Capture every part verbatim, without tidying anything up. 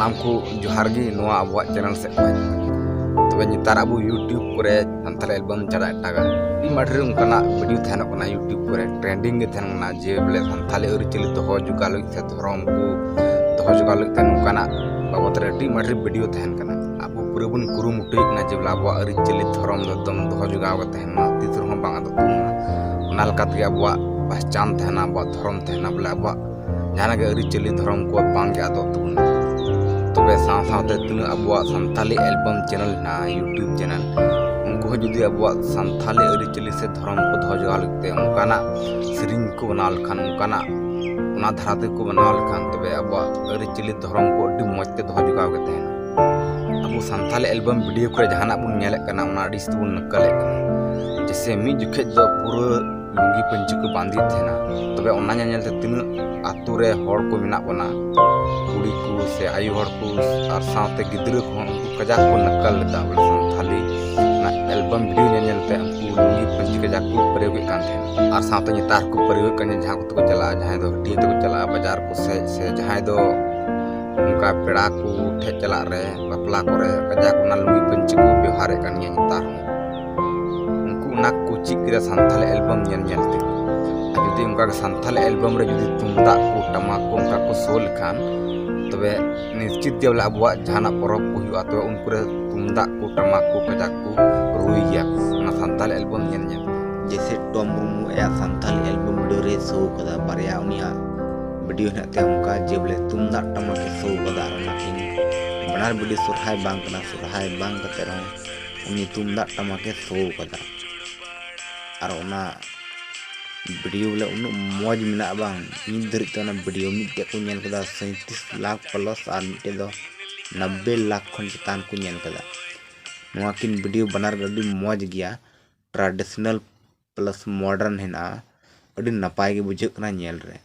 ᱩᱱᱠᱩ ᱡᱚᱦᱟᱨ ᱜᱮ ᱱᱚᱣᱟ ᱟᱵᱚᱣᱟᱜ ᱪᱮᱱᱮᱞ ᱥᱮᱫ ᱠᱷᱚᱱ᱾ ᱛᱚᱵᱮ ᱱᱮᱛᱟᱨ ᱟᱵᱚ YouTube ᱠᱚᱨᱮ ᱥᱟᱱᱛᱟᱲᱤ ᱮᱞᱵᱟᱢ ᱪᱷᱟᱲᱟ ᱮᱴᱟᱜᱟᱜ ᱟᱹᱰᱤ ᱢᱟᱴᱷ ᱨᱮ ᱚᱱᱠᱟᱱᱟᱜ ᱵᱷᱤᱰᱤᱭᱳ ᱛᱟᱦᱮᱱᱚᱜ ᱠᱟᱱᱟ, YouTube ᱠᱚᱨᱮ ᱴᱨᱮᱱᱰᱤᱝ ᱜᱮ ᱛᱟᱦᱮᱱ ᱠᱟᱱᱟ, ᱡᱮ ᱵᱚᱞᱮ ᱥᱟᱱᱛᱟᱲᱤ ᱟᱹᱨᱤᱪᱟᱹᱞᱤ ᱫᱚᱦᱚ ᱡᱚᱜᱟᱣ ᱞᱟᱹᱜᱤᱫ ᱥᱮ ᱫᱷᱚᱨᱚᱢ ᱠᱚ ᱫᱚᱦᱚ ᱡᱚᱜᱟᱣ ᱞᱟᱹᱜᱤᱫ ᱛᱮ ᱱᱚᱝᱠᱟᱱᱟᱜ ᱵᱟᱵᱚᱫ ᱨᱮ ᱟᱹᱰᱤ ᱢᱟᱴᱷ ᱨᱮ ᱵᱷᱤᱰᱤᱭᱳ ᱛᱟᱦᱮᱱ ᱠᱟᱱᱟ᱾ ᱟᱵᱚ ᱯᱩᱨᱟᱹ ᱵᱚᱱ ᱠᱩᱨᱩᱢᱩᱴᱩᱭᱮᱫ ᱠᱟᱱᱟ ᱡᱮ ᱵᱚᱞᱮ ᱟᱵᱚᱣᱟᱜ ᱟᱹᱨᱤᱪᱟᱹᱞᱤ ᱫᱷᱚᱨᱚᱢ ᱫᱚ ᱮᱠᱫᱚᱢ ᱫᱚᱦᱚ ᱡᱚᱜᱟᱣ ᱠᱟᱛᱮ ᱛᱟᱦᱮᱱ ᱢᱟ, ᱛᱤᱥ ᱨᱮᱦᱚᱸ ᱵᱟᱝ ᱟᱫᱚᱜ ᱛᱟᱵᱚᱱ ᱢᱟ᱾ ᱚᱱᱟ ᱞᱮᱠᱟ ᱛᱮᱜᱮ ᱟᱵᱚᱣᱟᱜ ᱯᱟᱦᱪᱟᱱ ᱛᱟᱦᱮᱱᱟ, ᱟᱵᱚᱣᱟᱜ ᱫᱷᱚᱨᱚᱢ ᱛᱟᱦᱮᱱᱟ, ᱵᱚᱞᱮ ᱟᱵᱚᱣᱟᱜ ᱡᱟᱦᱟᱱᱟᱜ ᱜᱮ ᱟᱹᱨᱤᱪᱟᱹᱞᱤ ᱫᱷᱚᱨᱚᱢ ᱠᱚ ᱵᱟᱝ ᱜᱮ ᱟᱫᱚᱜ ᱛᱟᱵᱚᱱᱟ᱾ ᱛᱚᱵᱮ ᱥᱟᱶ ᱥᱟᱶᱛᱮ ᱛᱤᱱᱟᱹᱜ ᱟᱵᱚᱣᱟᱜ ᱥᱟᱱᱛᱟᱞᱤ ᱮᱞᱵᱟᱢ ᱪᱮᱱᱮᱞ ᱦᱮᱱᱟᱜᱼᱟ, YouTube ᱪᱮᱱᱮᱞ, ᱩᱱᱠᱩ ᱦᱚᱸ ᱡᱩᱫᱤ ᱟᱵᱚᱣᱟᱜ ᱥᱟᱱᱛᱟᱞᱤ ᱟᱹᱨᱤᱪᱟᱹᱞᱤ ᱥᱮ ᱫᱷᱚᱨᱚᱢ ᱠᱚ ᱫᱚᱦᱚ ᱡᱚᱜᱟᱣ ᱞᱟᱹᱜᱤᱫ ᱛᱮ ᱚᱱᱠᱟᱱᱟᱜ ᱥᱮᱨᱮᱧ ᱠᱚ ᱵᱮᱱᱟᱣ ᱞᱮᱠᱷᱟᱱ, ᱚᱱᱠᱟᱱᱟᱜ ᱚᱱᱟ ᱫᱷᱟᱨᱟ ᱛᱮᱠᱚ ᱵᱮᱱᱟᱣ ᱞᱮᱠᱷᱟᱱ, ᱛᱚᱵᱮ ᱟᱵᱚᱣᱟᱜ ᱟᱹᱨᱤᱪᱟᱹᱞᱤ ᱫᱷᱚᱨᱚᱢ ᱠᱚ ᱟᱹᱰᱤ ᱢᱚᱡᱽ ᱛᱮ ᱫᱚᱦᱚ ᱡᱚᱜᱟᱣ ᱜᱮ ᱛᱟᱦᱮᱱᱟ᱾ ᱟᱵᱚ ᱥᱟᱱᱛᱟᱞᱤ ᱮᱞᱵᱟᱢ ᱵᱷᱤᱰᱤᱭᱳ ᱠᱚᱨᱮ ᱡᱟᱦᱟᱱᱟᱜ ᱵᱚᱱ ᱧᱮᱞᱮᱫ ᱠᱟᱱᱟ, ᱚᱱᱟ ᱟᱹᱰᱤ ᱡᱟᱹᱥᱛᱤ ᱵᱚᱱ ᱱᱟᱠᱟᱞᱮᱫ ᱠᱟᱱᱟ᱾ ᱡᱮᱥᱮ ᱢᱤᱫ ᱡᱚᱠᱷᱮᱡ ᱫᱚ ᱯᱩᱨᱟᱹ ᱞᱩᱝᱜᱤ ᱯᱟᱹᱧᱪᱤ ᱠᱚ ᱵᱟᱸᱫᱮᱭᱮᱫ ᱛᱟᱦᱮᱱᱟ, ᱛᱚᱵᱮ ᱚᱱᱟ ᱧᱮᱞ ᱧᱮᱞ ᱛᱮ ᱛᱤᱱᱟᱹᱜ ᱟᱛᱳ ᱨᱮ ᱦᱚᱲ ᱠᱚ ᱢᱮᱱᱟᱜ ᱵᱚᱱᱟ, ᱠᱩᱲᱤ ᱠᱚ ᱥᱮ ᱟᱭᱳ ᱦᱚᱲ ᱠᱚ ᱟᱨ ᱥᱟᱶᱛᱮ ᱜᱤᱫᱽᱨᱟᱹ ᱠᱚᱦᱚᱸ ᱩᱱᱠᱩ ᱠᱟᱡᱟᱠ ᱠᱚ ᱱᱟᱠᱟᱞ ᱞᱮᱫᱟ᱾ ᱵᱚᱞᱮ ᱥᱟᱱᱛᱟᱞᱤ ᱚᱱᱟ ᱮᱞᱵᱟᱢ ᱵᱷᱤᱰᱤᱭᱳ ᱧᱮᱞ ᱧᱮᱞ ᱛᱮ ᱩᱱᱠᱩ ᱞᱩᱝᱜᱤ ᱯᱟᱹᱧᱪᱤ ᱠᱟᱡᱟᱠ ᱠᱚ ᱯᱨᱚᱭᱳᱜᱮᱫ ᱠᱟᱱ ᱛᱟᱦᱮᱱᱟ᱾ ᱟᱨ ᱥᱟᱶᱛᱮ ᱱᱮᱛᱟᱨ ᱠᱚ ᱯᱨᱚᱭᱳᱜᱮᱫ ᱠᱟᱱ ᱜᱮᱭᱟ, ᱡᱟᱦᱟᱸ ᱠᱚᱛᱮ ᱠᱚ ᱪᱟᱞᱟᱜᱼᱟ, ᱡᱟᱦᱟᱸᱭ ᱫᱚ ᱦᱟᱹᱴᱤᱭᱟᱹ ᱛᱮᱠᱚ ᱪᱟᱞᱟᱜᱼᱟ, ᱵᱟᱡᱟᱨ ᱠᱚ ᱥᱮᱫ, ᱥᱮ ᱡᱟᱦᱟᱸᱭ ᱫᱚ ᱚᱱᱠᱟ ᱯᱮᱲᱟ ᱠᱚ ᱴᱷᱮᱡ ᱪᱟᱞᱟᱜ ᱨᱮ, ᱵᱟᱯᱞᱟ ᱠᱚᱨᱮ ᱠᱟᱡᱟᱠ ᱚᱱᱟ ᱞᱩᱝᱜᱤ ᱯᱟᱹᱧᱪᱤ ᱠᱚ ᱵᱮᱣᱦᱟᱨᱮᱫ ᱠᱟᱱ ᱜᱮᱭᱟ ᱱᱮᱛᱟᱨ ᱦᱚᱸ᱾ ᱩᱱᱠᱩ ᱚᱱᱟ ᱠᱚ ᱪᱮᱫ ᱠᱮᱫᱟ ᱥᱟᱱᱛᱟᱞᱤ ᱮᱞᱵᱟᱢ ᱧᱮᱞ ᱧᱮᱞ ᱛᱮ᱾ ᱟᱨ ᱡᱩᱫᱤ ᱚᱱᱠᱟ ᱜᱮ ᱥᱟᱱᱛᱟᱞᱤ ᱮᱞᱵᱟᱢ ᱨᱮ ᱡᱩᱫᱤ ᱛᱩᱢᱫᱟᱜ ᱠᱚ, ᱴᱟᱢᱟᱠ ᱠᱚ ᱚᱱᱠᱟ ᱠᱚ ᱥᱳ ᱞᱮᱠᱷᱟᱱ, ᱛᱚᱵᱮ ᱱᱤᱥᱪᱤᱛ ᱜᱮ ᱵᱚᱞᱮ ᱟᱵᱚᱣᱟᱜ ᱡᱟᱦᱟᱱᱟᱜ ᱯᱚᱨᱚᱵᱽ ᱠᱚ ᱦᱩᱭᱩᱜᱼᱟ, ᱛᱚᱵᱮ ᱩᱱ ᱠᱚᱨᱮ ᱛᱩᱢᱫᱟᱜ ᱠᱚ, ᱴᱟᱢᱟᱠ ᱠᱚ ᱠᱟᱡᱟᱠ ᱠᱚ ᱨᱩᱭ ᱜᱮᱭᱟ ᱠᱚ ᱚᱱᱟ ᱥᱟᱱᱛᱟᱞᱤ ᱮᱞᱵᱟᱢ ᱧᱮᱞ ᱧᱮᱞ ᱛᱮ᱾ ᱡᱮᱭᱥᱮ ᱴᱚᱢ ᱢᱩᱨᱢᱩ ᱟᱭᱟᱜ ᱥᱟᱱᱛᱟᱞᱤ ᱮᱞᱵᱟᱢ ᱵᱷᱤᱰᱤᱭᱳ ᱨᱮ ᱥᱳ ᱠᱟᱫᱟ, ᱵᱟᱨᱭᱟ ᱩᱱᱤᱭᱟᱜ ᱵᱷᱤᱰᱤᱭᱳ ᱦᱮᱱᱟᱜ ᱛᱟᱭᱟ ᱚᱱᱠᱟ ᱡᱮ ᱵᱚᱞᱮ ᱛᱩᱢᱫᱟᱜ ᱴᱟᱢᱟᱠ ᱮ ᱥᱳ ᱠᱟᱫᱟ, ᱟᱨ ᱚᱱᱟ ᱠᱤᱱ ᱵᱟᱱᱟᱨ ᱵᱷᱤᱰᱤᱭᱳ ᱥᱚᱨᱦᱟᱭ ᱵᱟᱝ ᱠᱟᱱᱟ, ᱥᱚᱨᱦᱟᱭ ᱵᱟᱝ ᱠᱟᱛᱮ ᱨᱮᱦᱚᱸ ᱩᱱᱤ ᱛᱩᱢᱫᱟᱜ ᱴᱟᱢᱟᱠ ᱮ ᱥᱳ ᱠᱟᱫᱟ᱾ ᱟᱨ ᱚᱱᱟ ᱵᱷᱤᱰᱤᱭᱳ ᱵᱚᱞᱮ ᱩᱱᱟᱹᱜ ᱢᱚᱡᱽ ᱢᱮᱱᱟᱜᱼᱟ ᱵᱟᱝ, ᱱᱤᱛ ᱫᱷᱟᱹᱨᱤᱡ ᱛᱮ ᱚᱱᱟ ᱵᱷᱤᱰᱤᱭᱳ ᱢᱤᱫᱴᱮᱡ ᱠᱚ ᱧᱮᱞ ᱠᱟᱫᱟ ᱥᱟᱸᱭᱛᱨᱤᱥ ᱞᱟᱠᱷ ᱯᱞᱟᱥ, ᱟᱨ ᱢᱤᱫᱴᱮᱡ ᱫᱚ ᱱᱟᱵᱵᱮ ᱞᱟᱠᱷ ᱠᱷᱚᱱ ᱪᱮᱛᱟᱱ ᱠᱚ ᱧᱮᱞ ᱠᱟᱫᱟ᱾ ᱱᱚᱣᱟ ᱠᱤᱱ ᱵᱷᱤᱰᱤᱭᱳ ᱵᱟᱱᱟᱨ ᱜᱮ ᱟᱹᱰᱤ ᱢᱚᱡᱽ ᱜᱮᱭᱟ, ᱴᱨᱟᱰᱤᱥᱚᱱᱟᱞ ᱯᱞᱟᱥ ᱢᱚᱰᱟᱨᱱ ᱦᱮᱱᱟᱜᱼᱟ, ᱟᱹᱰᱤ ᱱᱟᱯᱟᱭ ᱜᱮ ᱵᱩᱡᱷᱟᱹᱜ ᱠᱟᱱᱟ ᱧᱮᱞ ᱨᱮ᱾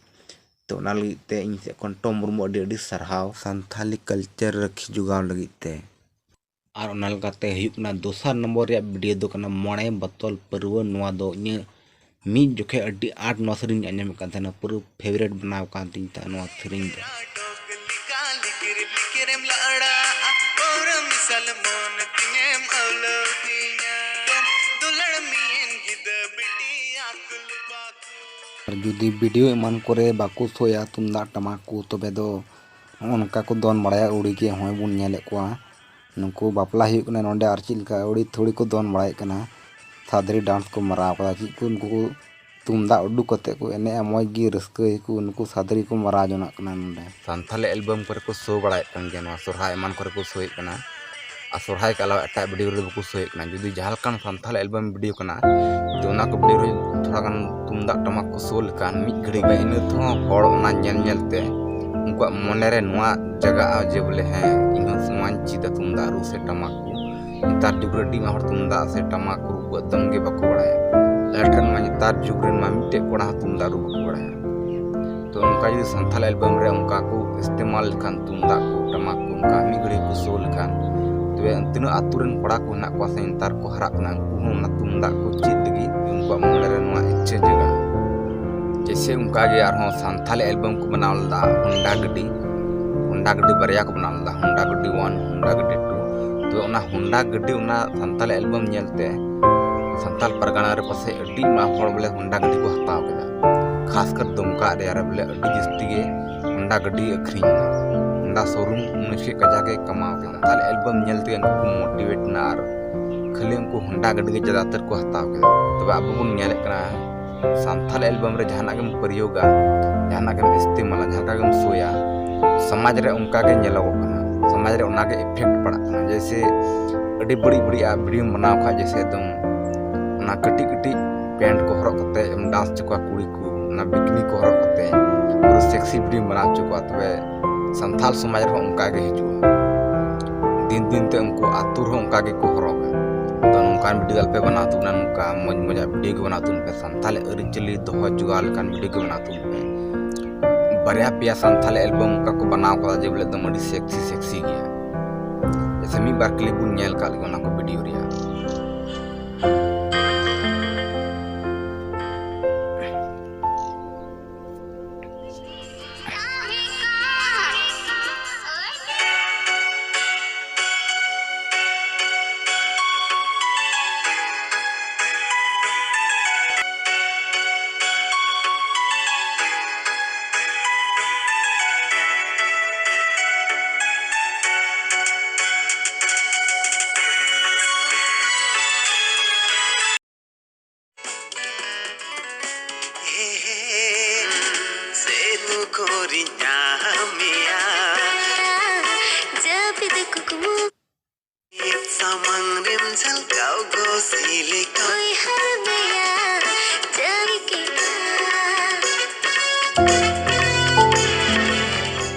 ᱛᱚ ᱚᱱᱟ ᱞᱟᱹᱜᱤᱫ ᱛᱮ ᱤᱧ ᱥᱮᱫ ᱠᱷᱚᱱ ᱴᱚᱢ ᱢᱩᱨᱢᱩ ᱟᱹᱰᱤ ᱟᱹᱰᱤ ᱥᱟᱨᱦᱟᱣ ᱥᱟᱱᱛᱷᱟᱞᱤ ᱠᱟᱞᱪᱟᱨ ᱨᱟᱹᱠᱷᱤ ᱡᱚᱜᱟᱣ ᱞᱟᱹᱜᱤᱫ ᱛᱮ᱾ ᱟᱨ ᱚᱱᱟ ᱞᱮᱠᱟᱛᱮ ᱦᱩᱭᱩᱜ ᱠᱟᱱᱟ ᱫᱚᱥᱟᱨ ᱱᱚᱢᱵᱚᱨ ᱨᱮᱭᱟᱜ ᱵᱷᱤᱰᱤᱭᱳ ᱫᱚ ᱠᱟᱱᱟ ᱢᱚᱬᱮ ᱵᱚᱛᱚᱞ ᱯᱟᱹᱨᱣᱟᱹ᱾ ᱱᱚᱣᱟ ᱫᱚ ᱤᱧᱟᱹᱜ ᱢᱤᱫ ᱡᱚᱠᱷᱮᱡ ᱟᱹᱰᱤ ᱟᱸᱴ ᱱᱚᱣᱟ ᱥᱮᱨᱮᱧ ᱟᱸᱡᱚᱢᱮᱫ ᱠᱟᱱ ᱛᱟᱦᱮᱱᱟ, ᱯᱩᱨᱟᱹ ᱯᱷᱮᱵᱟᱨᱮᱴ ᱵᱮᱱᱟᱣ ᱠᱟᱱ ᱛᱤᱧ ᱛᱟᱦᱮᱱᱟ ᱱᱚᱣᱟ ᱥᱮᱨᱮᱧ ᱫᱚ᱾ ᱥᱟᱞᱢᱚᱱ ᱛᱤᱧᱮᱢ ᱟᱹᱣᱞᱟᱹᱣ ᱫᱤᱧᱟ᱾ ᱫᱩᱞᱟᱹᱲ ᱢᱤᱭᱮᱱ ᱜᱤᱫᱟᱹ ᱵᱤᱴᱤ ᱟᱠᱞᱩ ᱵᱟᱠᱩ᱾ ᱟᱨ ᱡᱩᱫᱤ ᱵᱷᱤᱰᱤᱭᱳ ᱮᱢᱟᱱ ᱠᱚᱨᱮ ᱵᱟᱠᱚ ᱥᱳᱭᱟ ᱛᱩᱢᱫᱟᱜ ᱴᱟᱢᱟᱠ ᱠᱚ, ᱛᱚᱵᱮ ᱫᱚ ᱱᱚᱜᱼᱚ ᱱᱚᱝᱠᱟ ᱠᱚ ᱫᱚᱱ ᱵᱟᱲᱟᱭᱟ᱾ ᱟᱹᱣᱲᱤ ᱜᱮ ᱦᱚᱸᱜᱼᱚᱭ ᱵᱚᱱ ᱧᱮᱞᱮᱫ ᱠᱚᱣᱟ, ᱱᱩᱠᱩ ᱵᱟᱯᱞᱟ ᱦᱩᱭᱩᱜ ᱠᱟᱱᱟ, ᱱᱚᱰᱮ ᱟᱨ ᱪᱮᱫ ᱞᱮᱠᱟ ᱟᱹᱣᱲᱤ ᱛᱷᱟᱹᱣᱲᱤ ᱠᱚ ᱫᱚᱱ ᱵᱟᱲᱟᱭᱮᱫ ᱠᱟᱱᱟ, ᱥᱟᱫᱽᱨᱤ ᱰᱟᱱᱥ ᱠᱚ ᱢᱟᱨᱟᱣ ᱠᱟᱫᱟ᱾ ᱪᱮᱫ ᱠᱚ ᱩᱱᱠᱩ ᱠᱚ ᱛᱩᱢᱫᱟᱜ ᱩᱰᱩᱠ ᱠᱟᱛᱮ ᱠᱚ ᱮᱱᱮᱡᱼᱟ, ᱢᱚᱡᱽ ᱜᱮ ᱨᱟᱹᱥᱠᱟᱹᱭᱟᱠᱚ, ᱱᱩᱠᱩ ᱥᱟᱫᱽᱨᱤ ᱠᱚ ᱢᱟᱨᱟᱣ ᱡᱚᱱᱟᱜ ᱠᱟᱱᱟ ᱱᱚᱰᱮ᱾ ᱥᱟᱱᱛᱷᱟᱞᱤ ᱮᱞᱵᱟᱢ ᱠᱚᱨᱮ ᱠᱚ ᱥᱳ ᱵᱟᱲᱟᱭᱮᱫ ᱠᱟᱱ ᱜᱮᱭᱟ, ᱱᱚᱣᱟ ᱥᱚᱨᱦᱟᱭ ᱮᱢᱟᱱ ᱠᱚᱨᱮ ᱠᱚ ᱥᱳᱭᱮᱫ ᱠᱟᱱᱟ᱾ ᱟᱨ ᱥᱚᱨᱦᱟᱭ ᱠᱚ ᱟᱞᱟᱣᱟ ᱮᱴᱟᱜ ᱵᱷᱤᱰᱤᱭᱳ ᱨᱮᱫᱚ ᱵᱟᱠᱚ ᱥᱳᱭᱮᱫ ᱠᱟᱱᱟ᱾ ᱡᱩᱫᱤ ᱡᱟᱦᱟᱸ ᱞᱮᱠᱟᱱ ᱥᱟᱱᱛᱷᱟᱞᱤ ᱮᱞᱵᱟᱢ ᱵᱷᱤᱰᱤᱭᱳ ᱠᱟᱱᱟ, ᱡᱩᱫᱤ ᱚᱱᱟ ᱠᱚ ᱵᱷᱤᱰᱤᱭᱳ ᱨᱮ ᱛᱷᱚᱲᱟ ᱜᱟᱱ ᱛᱩᱢᱫᱟᱜ ᱴᱟᱢᱟᱠ ᱠᱚ ᱥᱳ ᱞᱮᱠᱷᱟᱱ ᱢᱤᱫ ᱜᱷᱟᱹᱲᱤᱡ ᱜᱟᱱ, ᱤᱱᱟᱹ ᱛᱮᱦᱚᱸ ᱦᱚᱲ ᱚᱱᱟ ᱧᱮᱞ ᱧᱮᱞ ᱛᱮ ᱩᱱᱠᱩᱣᱟᱜ ᱢᱚᱱᱮ ᱨᱮ ᱱᱚᱣᱟ ᱡᱟᱜᱟᱜᱼᱟ ᱡᱮ ᱵᱚᱞᱮ, ᱦᱮᱸ, ᱤᱧ ᱦᱚᱸ ᱱᱚᱣᱟᱧ ᱪᱮᱫᱟ ᱛᱩᱢᱫᱟᱜ ᱨᱩ ᱥᱮ ᱴᱟᱢᱟᱠ ᱠᱚ᱾ ᱱᱮᱛᱟᱨ ᱡᱩᱜᱽ ᱨᱮ ᱟᱹᱰᱤ ᱟᱭᱢᱟ ᱦᱚᱲ ᱛᱩᱢᱫᱟᱜ ᱥᱮ ᱴᱟᱢᱟᱠ ᱨᱩ ᱠᱚ ᱮᱠᱫᱚᱢ ᱜᱮ ᱵᱟᱠᱚ ᱵᱟᱲᱟᱭᱟ᱾ ᱟᱞᱮ ᱴᱷᱮᱱ ᱢᱟ ᱱᱮᱛᱟᱨ ᱡᱩᱜᱽ ᱨᱮᱱ ᱢᱟ ᱢᱤᱫᱴᱮᱡ ᱠᱚᱲᱟ ᱦᱚᱸ ᱛᱩᱢᱫᱟᱜ ᱨᱩ ᱵᱟᱠᱚ ᱵᱟᱲᱟᱭᱟ᱾ ᱛᱚ ᱚᱱᱠᱟ ᱡᱩᱫᱤ ᱥᱟᱱᱛᱷᱟᱞ ᱮᱞᱵᱟᱢ ᱨᱮ ᱚᱱᱠᱟ ᱠᱚ ᱤᱥᱛᱮᱢᱟᱞ ᱞᱮᱠᱷᱟᱱ, ᱛᱩᱢᱫᱟᱜ ᱠᱚ, ᱴᱟᱢᱟᱠ ᱠᱚ, ᱚᱱᱠᱟ ᱢᱤᱫ ᱜᱷᱟᱹᱲᱤᱡ ᱠᱚ ᱥᱳ ᱞᱮᱠᱷᱟᱱ, ᱛᱚᱵᱮ ᱛᱤᱱᱟᱹᱜ ᱟᱹᱛᱩ ᱨᱮᱱ ᱠᱚᱲᱟ ᱠᱚ ᱦᱮᱱᱟᱜ ᱠᱚᱣᱟ ᱥᱮ ᱱᱮᱛᱟᱨ ᱠᱚ ᱦᱟᱨᱟᱜ ᱠᱟᱱᱟ, ᱩᱱᱠᱩ ᱦᱚᱸ ᱚᱱᱟ ᱛᱩᱢᱫᱟᱜ ᱠᱚ ᱪᱮᱫ ᱞᱟᱹᱜᱤᱫ ᱩᱱᱠᱩᱣᱟᱜ ᱢᱚᱱᱮ ᱨᱮ ᱱᱚᱣᱟ ᱤᱪᱪᱷᱟᱹ ᱡᱟᱜᱟ᱾ ᱡᱮᱭᱥᱮ ᱚᱱᱠᱟ ᱜᱮ ᱟᱨᱦᱚᱸ ᱥᱟᱱᱛᱷᱟᱞᱤ ᱮᱞᱵᱟᱢ ᱠᱚ ᱵᱮᱱᱟᱣ ᱞᱮᱫᱟ ᱦᱳᱱᱰᱟ ᱜᱟᱹᱰᱤ, ᱦᱳᱱᱰᱟ ᱜᱟᱹᱰᱤ ᱵᱟᱨᱭᱟ ᱠᱚ ᱵᱮᱱᱟᱣ ᱞᱮᱫᱟ, ᱦᱳᱱᱰᱟ ᱜᱟᱹᱰᱤ ᱚᱣᱟᱱ, ᱦᱳᱱᱰᱟ ᱜᱟᱹᱰᱤ ᱴᱩ᱾ ᱛᱚᱵᱮ ᱚᱱᱟ ᱦᱳᱱᱰᱟ ᱜᱟᱹᱰᱤ, ᱚᱱᱟ ᱥᱟᱱᱛᱷᱟᱞᱤ ᱮᱞᱵᱟᱢ ᱧᱮᱞᱛᱮ ᱥᱟᱱᱛᱟᱞ ᱯᱟᱨᱜᱟᱱᱟ ᱨᱮ ᱯᱟᱥᱮᱡ ᱟᱹᱰᱤ ᱟᱭᱢᱟ ᱦᱚᱲ ᱵᱚᱞᱮ ᱦᱳᱱᱰᱟ ᱜᱟᱹᱰᱤ ᱠᱚ ᱦᱟᱛᱟᱣ ᱠᱮᱫᱟ᱾ ᱠᱷᱟᱥ ᱠᱟᱨ ᱫᱩᱢᱠᱟ ᱮᱨᱤᱭᱟ ᱨᱮ ᱵᱚᱞᱮ ᱟᱹᱰᱤ ᱡᱟᱹᱥᱛᱤ ᱜᱮ ᱦᱳᱱᱰᱟ ᱜᱟᱹᱰᱤ ᱟᱹᱠᱷᱨᱤᱧ ᱮᱱᱟ᱾ ᱦᱳᱱᱰᱟ ᱥᱳᱨᱩᱢ ᱩᱱᱤ ᱥᱮ ᱠᱟᱡᱟᱠ ᱮ ᱠᱟᱢᱟᱣ ᱠᱮᱫᱟ᱾ ᱥᱟᱱᱛᱟᱞ ᱮᱞᱵᱟᱢ ᱧᱮᱞ ᱛᱮᱜᱮ ᱩᱱᱠᱩ ᱠᱚ ᱢᱳᱴᱤᱵᱷᱮᱴ ᱮᱱᱟ ᱟᱨ ᱠᱷᱟᱹᱞᱤ ᱩᱱᱠᱩ ᱦᱳᱱᱰᱟ ᱜᱟᱹᱰᱤ ᱜᱮ ᱡᱟᱫᱟᱛᱟᱨ ᱠᱚ ᱦᱟᱛᱟᱣ ᱠᱮᱫᱟ᱾ ᱛᱚᱵᱮ ᱟᱵᱚ ᱵᱚᱱ ᱧᱮᱞᱮᱫ ᱠᱟᱱᱟ, ᱥᱟᱱᱛᱟᱞ ᱮᱞᱵᱟᱢ ᱨᱮ ᱡᱟᱦᱟᱱᱟᱜ ᱜᱮᱢ ᱯᱨᱚᱭᱳᱜᱟ, ᱡᱟᱦᱟᱱᱟᱜ ᱜᱮᱢ ᱤᱥᱛᱮᱢᱟᱞᱟ, ᱡᱟᱦᱟᱸ ᱞᱮᱠᱟ ᱜᱮᱢ ᱥᱳᱭᱟ, ᱥᱚᱢᱟᱡᱽ ᱨᱮ ᱚᱱᱠᱟ ᱜᱮ ᱧᱮᱞᱚᱜᱚᱜ ᱠᱟᱱᱟ᱾ ᱥᱚᱢᱟᱡᱽ ᱨᱮ ᱚᱱᱟ ᱜᱮ ᱤᱯᱷᱮᱠᱴ ᱯᱟᱲᱟᱜ ᱠᱟᱱᱟ᱾ ᱡᱮᱭᱥᱮ ᱟᱹᱰᱤ ᱵᱟᱹᱲᱤᱡ ᱵᱟᱹᱲᱤᱡ ᱟᱜ ᱵᱷᱤᱰᱤᱭᱳᱢ ᱵᱮᱱᱟᱣ ᱠᱷᱟᱡ, ᱡᱮᱭᱥᱮ ᱮᱠᱫᱚᱢ ᱚᱱᱟ ᱠᱟᱹᱴᱤᱡ ᱠᱟᱹᱴᱤᱡ ᱯᱮᱱᱴ ᱠᱚ ᱦᱚᱨᱚᱜ ᱠᱟᱛᱮ ᱮᱢ ᱰᱟᱱᱥ ᱦᱚᱪᱚ ᱠᱚᱣᱟ ᱠᱩᱲᱤ ᱠᱚ, ᱚᱱᱟ ᱵᱤᱠᱱᱤ ᱠᱚ ᱦᱚᱨᱚᱜ ᱠᱟᱛᱮ ᱯᱩᱨᱟᱹ ᱥᱮᱠᱥᱤ ᱵᱷᱤᱰᱤᱭᱳᱢ ᱵᱮᱱᱟᱣ ᱦᱚᱪᱚ ᱠᱚᱣᱟ, ᱛᱚᱵᱮ ᱥᱟᱱᱛᱟᱞ ᱥᱚᱢᱟᱡᱽ ᱨᱮᱦᱚᱸ ᱚᱱᱠᱟ ᱜᱮ ᱦᱤᱡᱩᱜᱼᱟ᱾ ᱫᱤᱱ ᱫᱤᱱ ᱛᱮ ᱩᱱᱠᱩ ᱟᱹᱛᱩ ᱨᱮᱦᱚᱸ ᱚᱱᱠᱟ ᱜᱮᱠᱚ ᱦᱚᱨᱚᱜᱟ᱾ ᱟᱫᱚ ᱱᱚᱝᱠᱟᱱ ᱵᱷᱤᱰᱤᱭᱳ ᱟᱞᱚᱯᱮ ᱵᱮᱱᱟᱣ ᱛᱟᱵᱚᱱᱟ, ᱱᱚᱝᱠᱟ ᱢᱚᱡᱽ ᱢᱚᱡᱽ ᱟᱜ ᱵᱷᱤᱰᱤᱭᱳ ᱜᱮ ᱵᱮᱱᱟᱣ ᱛᱟᱵᱚᱱ ᱯᱮ, ᱥᱟᱱᱛᱟᱞ ᱟᱹᱨᱤᱪᱟᱹᱞᱤ ᱫᱚᱦᱚ ᱡᱚᱜᱟᱣ ᱞᱮᱠᱟᱱ ᱵᱷᱤᱰᱤᱭᱳ ᱜᱮ ᱵᱮᱱᱟᱣ ᱛᱟᱵᱚᱱ ᱯᱮ᱾ ᱵᱟᱨᱭᱟ ᱯᱮᱭᱟ ᱥᱟᱱᱛᱟᱞ ᱮᱞᱵᱟᱢ ᱚᱱᱠᱟ ᱠᱚ ᱵᱮᱱᱟᱣ ᱠᱟᱫᱟ ᱡᱮ ᱵᱚᱞᱮ ᱮᱠᱫᱚᱢ ᱟᱹᱰᱤ ᱥᱮᱠᱥᱤ ᱥᱮᱠᱥᱤ ᱜᱮᱭᱟ᱾ ᱡᱮᱭᱥᱮ ᱢᱤᱫ ᱵᱟᱨ ᱠᱞᱤᱯ ᱵᱚᱱ ᱧᱮᱞ ᱠᱟᱜ ᱞᱮᱠᱟ ᱚᱱᱟ ᱠᱚ ᱵᱷᱤᱰᱤᱭᱳ ᱨᱮᱭᱟᱜ᱾ ᱥᱟᱢᱟᱝ ᱨᱮᱢ ᱡᱷᱟᱞᱠᱟᱣ ᱜᱚᱥᱤ ᱞᱮᱠᱟ᱾ ᱩᱭᱦᱟᱹᱨ ᱢᱮᱭᱟ ᱡᱟᱹᱨᱤ ᱠᱮᱫᱟ᱾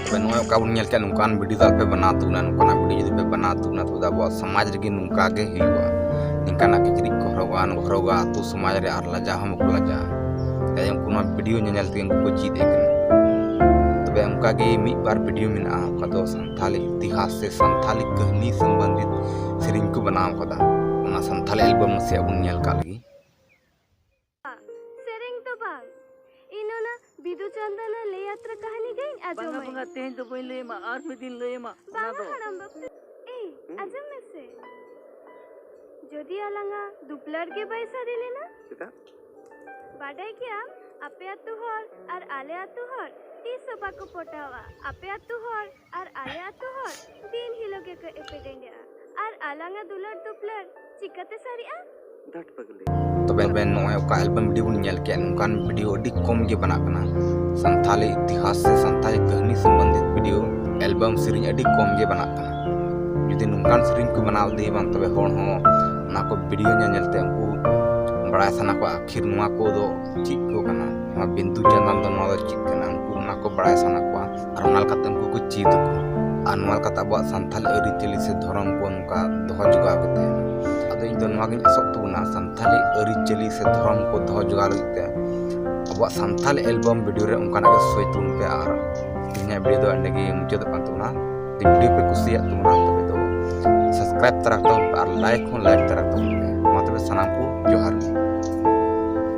ᱛᱚᱵᱮ ᱱᱚᱜᱼᱚᱭ ᱚᱠᱟ ᱵᱚᱱ ᱧᱮᱞ ᱠᱮᱫ, ᱱᱚᱝᱠᱟᱱ ᱵᱷᱤᱰᱤᱭᱳ ᱫᱚ ᱟᱞᱚᱯᱮ ᱵᱮᱱᱟᱣ ᱛᱟᱵᱚᱱᱟ᱾ ᱱᱚᱝᱠᱟᱱᱟᱜ ᱵᱷᱤᱰᱤᱭᱳ ᱡᱩᱫᱤ ᱯᱮ ᱵᱮᱱᱟᱣ ᱛᱟᱵᱚᱱᱟ, ᱛᱚᱵᱮ ᱫᱚ ᱟᱵᱚᱣᱟᱜ ᱥᱚᱢᱟᱡᱽ ᱨᱮᱜᱮ ᱱᱚᱝᱠᱟ ᱜᱮ ᱦᱩᱭᱩᱜᱼᱟ᱾ ᱱᱤᱝᱠᱟᱱᱟᱜ ᱠᱤᱪᱨᱤᱡ ᱠᱚ ᱦᱚᱨᱚᱜᱟ, ᱦᱚᱨᱚᱜᱟ ᱟᱹᱛᱩ ᱥᱚᱢᱟᱡᱽ ᱨᱮ, ᱟᱨ ᱞᱟᱡᱟᱣ ᱦᱚᱸ ᱵᱟᱠᱚ ᱞᱟᱡᱟᱜᱼᱟ᱾ ᱛᱟᱭᱚᱢ ᱩᱱᱠᱩ ᱱᱚᱣᱟ ᱵᱷᱤᱰᱤᱭᱳ ᱧᱮᱧᱮᱞ ᱛᱮᱜᱮ ᱩᱱᱠᱩ ᱠᱚ ᱪᱮᱫ ᱮᱫ ᱠᱟᱱᱟ᱾ ᱛᱚᱵᱮ ᱚᱱᱠᱟ ᱜᱮ ᱢᱤᱫ ᱵᱟᱨ ᱵᱷᱤᱰᱤᱭᱳ ᱢᱮᱱᱟᱜᱼᱟ, ᱚᱠᱟ ᱫᱚ ᱥᱟᱱᱛᱷᱟᱞᱤ ᱤᱛᱤᱦᱟᱥ ᱥᱮ ᱥᱟᱱᱛᱷᱟᱞᱤ ᱠᱟᱹᱦᱱᱤ ᱥᱚᱢᱵᱚᱱᱫᱷᱤᱛ ᱥᱮᱨᱮᱧ ᱠᱚ ᱵᱮᱱᱟᱣ ᱠᱟᱫᱟ᱾ ᱚᱱᱟ ᱥᱟᱱᱛᱷᱟᱞᱤ ᱮᱞᱵᱟᱢ ᱱᱟᱥᱮᱭᱟᱜ ᱵᱚᱱ ᱧᱮᱞ ᱠᱟᱜ ᱞᱮᱜᱮ᱾ ᱥᱮᱨᱮᱧ ᱫᱚ ᱵᱟᱝ, ᱤᱧ ᱚᱱᱟ ᱵᱤᱫᱩ ᱪᱟᱸᱫᱟᱱᱟᱜ ᱞᱟᱹᱭ ᱭᱟᱛᱨᱟ ᱠᱟᱹᱦᱱᱤ ᱜᱮᱧ ᱟᱸᱡᱚᱢᱟᱹᱧ᱾ ᱵᱟᱝᱟ, ᱵᱟᱝᱟ, ᱛᱮᱦᱮᱧ ᱫᱚ ᱵᱟᱹᱧ ᱞᱟᱹᱭ ᱟᱢᱟ, ᱟᱨ ᱢᱤᱫ ᱫᱤᱱ ᱞᱟᱹᱭ ᱟᱢᱟ᱾ ᱵᱟᱝᱟ, ᱫᱚ ᱦᱟᱲᱟᱢ ᱵᱟᱹᱵᱩ᱾ ᱮᱭ, ᱦᱩᱸ? ᱟᱸᱡᱚᱢ ᱢᱮᱥᱮ᱾ ᱡᱩᱫᱤ ᱟᱞᱟᱝᱟᱜ ᱫᱩᱯᱞᱟᱹᱲ ᱜᱮ ᱵᱟᱭ ᱥᱟᱹᱨᱤ ᱞᱮᱱᱟ, ᱪᱮᱫᱟᱜ? ᱵᱟᱰᱟᱭ ᱜᱮᱭᱟᱢ, ᱟᱯᱮ ᱟᱹᱛᱩ ᱦᱚᱲ ᱟᱨ ᱟᱞᱮ ᱟᱹᱛᱩ ᱦᱚᱲ ᱛᱤᱥ ᱦᱚᱸ ᱵᱟᱠᱚ ᱯᱚᱴᱟᱣᱟ᱾ ᱟᱯᱮ ᱟᱹᱛᱩ ᱦᱚᱲ ᱟᱨ ᱟᱞᱮ ᱟᱹᱛᱩ ᱦᱚᱲ ᱫᱤᱱ ᱦᱤᱞᱳᱜ ᱜᱮᱠᱚ ᱮᱯᱮᱨ ᱮᱸᱰᱮᱜᱼᱟ᱾ ᱟᱨ ᱟᱞᱟᱝᱟᱜ ᱫᱩᱞᱟᱹᱲ ᱫᱩᱯᱞᱟᱹᱲ ᱪᱤᱠᱟᱹᱛᱮ ᱥᱟᱹᱨᱤᱜᱼᱟ? ᱫᱷᱟᱴ ᱯᱟᱜᱽᱞᱤ᱾ ᱛᱚᱵᱮ ᱱᱚᱜᱼᱚᱭ ᱚᱠᱟ ᱮᱞᱵᱟᱢ ᱵᱷᱤᱰᱤᱭᱳ ᱵᱚᱱ ᱧᱮᱞ ᱠᱮᱫ, ᱱᱚᱝᱠᱟᱱ ᱵᱷᱤᱰᱤᱭᱳ ᱟᱹᱰᱤ ᱠᱚᱢ ᱜᱮ ᱵᱮᱱᱟᱜ ᱠᱟᱱᱟ᱾ ᱥᱟᱱᱛᱷᱟᱞᱤ ᱤᱛᱤᱦᱟᱥ ᱥᱮ ᱥᱟᱱᱛᱷᱟᱞᱤ ᱠᱟᱹᱦᱱᱤ ᱥᱚᱢᱵᱚᱱᱫᱷᱤᱛ ᱵᱷᱤᱰᱤᱭᱳ ᱮᱞᱵᱟᱢ ᱥᱮᱨᱮᱧ ᱟᱹᱰᱤ ᱠᱚᱢ ᱜᱮ ᱵᱮᱱᱟᱜ ᱠᱟᱱᱟ᱾ ᱡᱩᱫᱤ ᱱᱚᱝᱠᱟᱱ ᱥᱮᱨᱮᱧ ᱠᱚ ᱵᱮᱱᱟᱣ ᱤᱫᱤᱭᱟ ᱵᱟᱝ, ᱛᱚᱵᱮ ᱦᱚᱲ ᱦᱚᱸ ᱚᱱᱟ ᱠᱚ ᱵᱷᱤᱰᱤᱭᱳ ᱧᱮᱞ ᱧᱮᱞ ᱛᱮ ᱩᱱᱠᱩ ᱵᱟᱲᱟᱭ ᱥᱟᱱᱟ ᱠᱚᱣᱟ, ᱟᱹᱠᱷᱤᱨ ᱱᱚᱣᱟ ᱠᱚᱫᱚ ᱪᱮᱫ ᱠᱚ ᱠᱟᱱᱟ, ᱱᱚᱣᱟ ᱵᱤᱱᱫᱩ ᱪᱟᱸᱫᱟᱱ ᱫᱚ ᱱᱚᱣᱟ ᱫᱚ ᱪᱮᱫ ᱠᱟᱱᱟ, ᱩᱱᱠᱩ ᱚᱱᱟ ᱠᱚ ᱵᱟᱲᱟᱭ ᱥᱟᱱᱟ ᱠᱚᱣᱟ᱾ ᱟᱨ ᱚᱱᱟ ᱞᱮᱠᱟᱛᱮ ᱩᱱᱠᱩ ᱠᱚ ᱪᱮᱫ ᱟᱠᱚ᱾ ᱟᱨ ᱱᱚᱣᱟ ᱞᱮᱠᱟᱛᱮ ᱟᱵᱚᱣᱟᱜ ᱥᱟᱱᱛᱷᱟᱞᱤ ᱟᱹᱨᱤᱪᱟᱹᱞᱤ ᱥᱮ ᱫᱷᱚᱨᱚᱢ ᱠᱚ ᱱᱚᱝᱠᱟ ᱫᱚᱦᱚ ᱡᱚᱜᱟᱣ ᱠᱟᱛᱮ᱾ ᱟᱫᱚ ᱤᱧ ᱫᱚ ᱱᱚᱣᱟ ᱜᱤᱧ ᱟᱥᱚᱜ ᱛᱟᱵᱚᱱᱟ, ᱥᱟᱱᱛᱷᱟᱞᱤ ᱟᱹᱨᱤᱪᱟᱹᱞᱤ ᱥᱮ ᱫᱷᱚᱨᱚᱢ ᱠᱚ ᱫᱚᱦᱚ ᱡᱚᱜᱟᱣ ᱞᱟᱹᱜᱤᱫ ᱛᱮ ᱟᱵᱚᱣᱟᱜ ᱥᱟᱱᱛᱷᱟᱞᱤ ᱮᱞᱵᱟᱢ ᱵᱷᱤᱰᱤᱭᱳ ᱨᱮ ᱚᱱᱠᱟᱱᱟᱜ ᱜᱮ ᱥᱳᱭ ᱛᱟᱵᱚᱱ ᱯᱮ᱾ ᱟᱨ ᱛᱮᱦᱮᱧᱟᱜ ᱵᱷᱤᱰᱤᱭᱳ ᱫᱚ ᱮᱸᱰᱮ ᱜᱮ ᱢᱩᱪᱟᱹᱫᱚᱜ ᱠᱟᱱ ᱛᱟᱵᱚᱱᱟ᱾ ᱡᱩᱫᱤ ᱵᱷᱤᱰᱤᱭᱳ ᱯᱮ ᱠᱩᱥᱤᱭᱟᱜ ᱛᱟᱵᱚᱱᱟ, ᱛᱚᱵᱮ ᱫᱚ subscribe ᱛᱟᱨᱟ ᱠᱟᱛᱟᱵᱚᱱ ᱯᱮ ᱟᱨ like ᱦᱚᱸ like ᱛᱟᱨᱟ ᱠᱟᱛᱟᱵᱚᱱ ᱯᱮ᱾ ᱢᱟ ᱛᱚᱵᱮ ᱥᱟᱱᱟᱢ ᱠᱚ ᱡᱚᱦᱟᱨ ᱜᱮ᱾